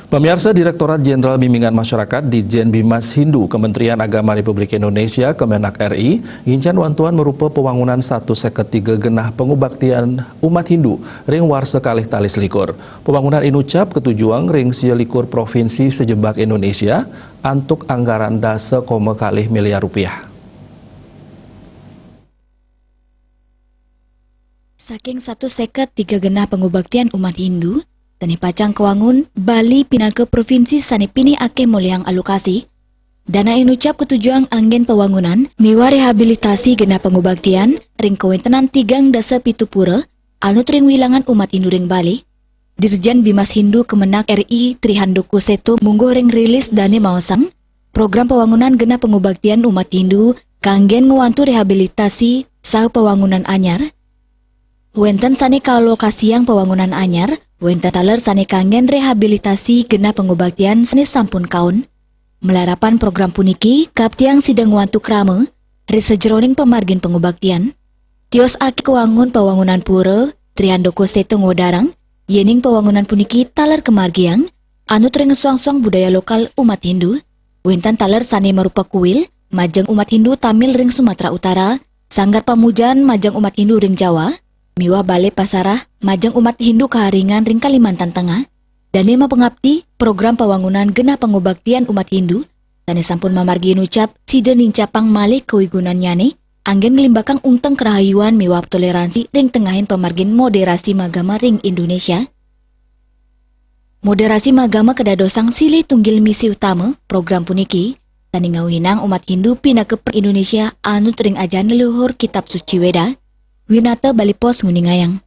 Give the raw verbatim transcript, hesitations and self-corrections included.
Pemirsa, Direktorat Jenderal Bimbingan Masyarakat Dijen Bimas Hindu Kementerian Agama Republik Indonesia Kemenag R I ngincan wantuan merupa pewangunan satu seket tiga genah pengubaktian umat Hindu ring warsa kalih tali selikur. Pewangunan inucap ketujuang ring sia likur provinsi sejebag Indonesia antuk anggaran dasa koma kalih miliar rupiah. Saking satu seket tiga genah pangubaktian umat Hindu, sane pacang kawangun, Bali pinaka provinsi sane pinih akeh molihang alokasi. Dana inucap katujuang anggen pawangunan miwah rehabilitasi genah pangubaktian ring kawentenan tigang dasa pitu pura anut ring wilangan umat Hindu ring Bali. Dirjen Bimas Hindu Kemenag R I Trihandoko Seto mungguh ring rilis dane maosang, program pawangunan genah pangubaktian umat Hindu kanggen ngwantu rehabilitasi saha pawangunan anyar. Wenten sane kaalokasiang pawangunan anyar, wenten taler sane kanggen rehabilitasi genah pangubaktian sane sampun kaon. Malarapan program puniki kaptiang sida ngwantu krama ri sajeroning pamargin pangubaktian. Tiosake kawangun pawangunan pura, Trihandoko Seto ngwedarang, yening pawangunan puniki taler kamargiang anut ring soang-soang budaya lokal umat Hindu. Wenten taler sane marupa kuil majeng umat Hindu Tamil ring Sumatera Utara, sanggar pamujan majeng umat Hindu ring Jawa, miwah bale pasarah majeng umat Hindu kaharingan ring Kalimantan Tengah. Dane mapangapti program pawangunan genah pangubaktian umat Hindu sane sampun mamargi inucap sida nincapang malih kawigunannyane anggen nglimbakang ungteng karahayuan miwah toleransi ring tengahin pamargin moderasi magama ring Indonesia. Moderasi magama kadadosang silih tunggil misi utama program puniki, sane ngauhinang umat Hindu pinaka per Indonesia anut ring ajaran leluhur Kitab Suci Weda. Winata Bali Post nguningayang.